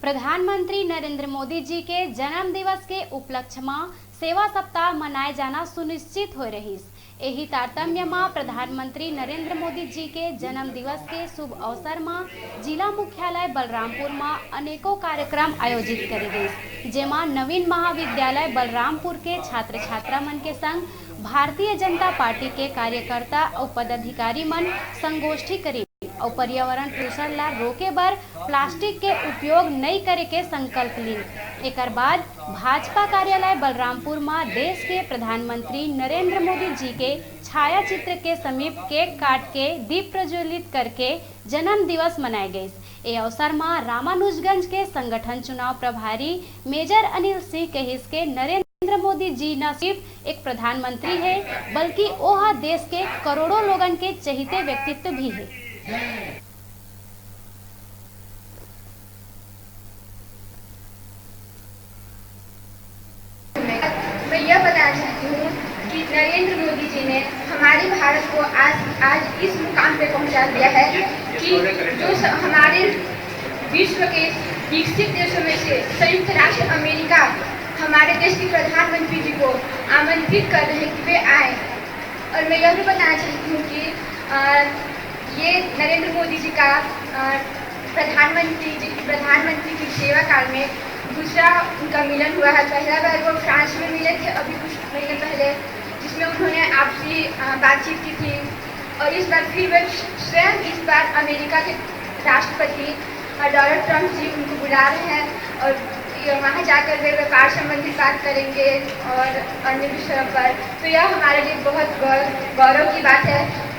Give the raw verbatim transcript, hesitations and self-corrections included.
प्रधानमंत्री नरेंद्र मोदी जी के जन्म दिवस के उपलक्ष्य म सेवा सप्ताह मनाए जाना सुनिश्चित होए रहिस। एही तारतम्य म प्रधानमंत्री नरेंद्र मोदी जी के जन्म दिवस के शुभ अवसर म जिला मुख्यालय बलरामपुर म अनेकों कार्यक्रम आयोजित करे गइस, जेमा नवीन महाविद्यालय बलरामपुर के छात्र छात्रा मन के संग भारतीय जनता पार्टी के कार्यकर्ता अउ पदाधिकारी मन संगोष्ठी करिन अउ पर्यावरण प्रदूषण ला रोके बर प्लास्टिक के उपयोग नइ करे के संकल्प लीन। एकर बाद भाजपा कार्यालय बलरामपुर म देश के प्रधानमंत्री नरेंद्र मोदी जी के छायाचित्र के समीप केक काट के दीप प्रज्वलित करके जन्म दिवस मनाए गइस। ए अवसर म रामानुजगंज के संगठन चुनाव प्रभारी मेजर अनिल सिंह कहिस के नरेंद्र मोदी जी न सिर्फ एक प्रधानमंत्री हे, बल्कि ओह देश के करोड़ों लोगन के चहिते व्यक्तित्व भी हे। मैं यह बताना चाहती हूँ कि नरेंद्र मोदी जी ने हमारे भारत को आज आज इस मुकाम पे पहुंचा दिया है कि जो स, हमारे विश्व के विकसित देशों में से संयुक्त राष्ट्र अमेरिका हमारे देश के प्रधानमंत्री जी को आमंत्रित कर रहे हैं कि वे आए। और मैं यह भी बताना चाहती हूँ कि अ, ये नरेंद्र मोदी जी का अ, प्रधानमंत्री जी प्रधानमंत्री की सेवा काल में दूसरा उनका मिलन हुआ है। पहला बार वो फ्रांस में मिले थे अभी कुछ महीने पहले, जिसमें उन्होंने आपसी अ, बातचीत की थी। और इस बार फिर वे स्वयं इस बार अमेरिका के राष्ट्रपति और डोनाल्ड ट्रंप जी उनको बुला रहे हैं और ये वहाँ जाकर वे व्यापार संबंधित बात करेंगे और अन्य विषयों पर। तो यह हमारे लिए बहुत गौर-, गौरव की बात है।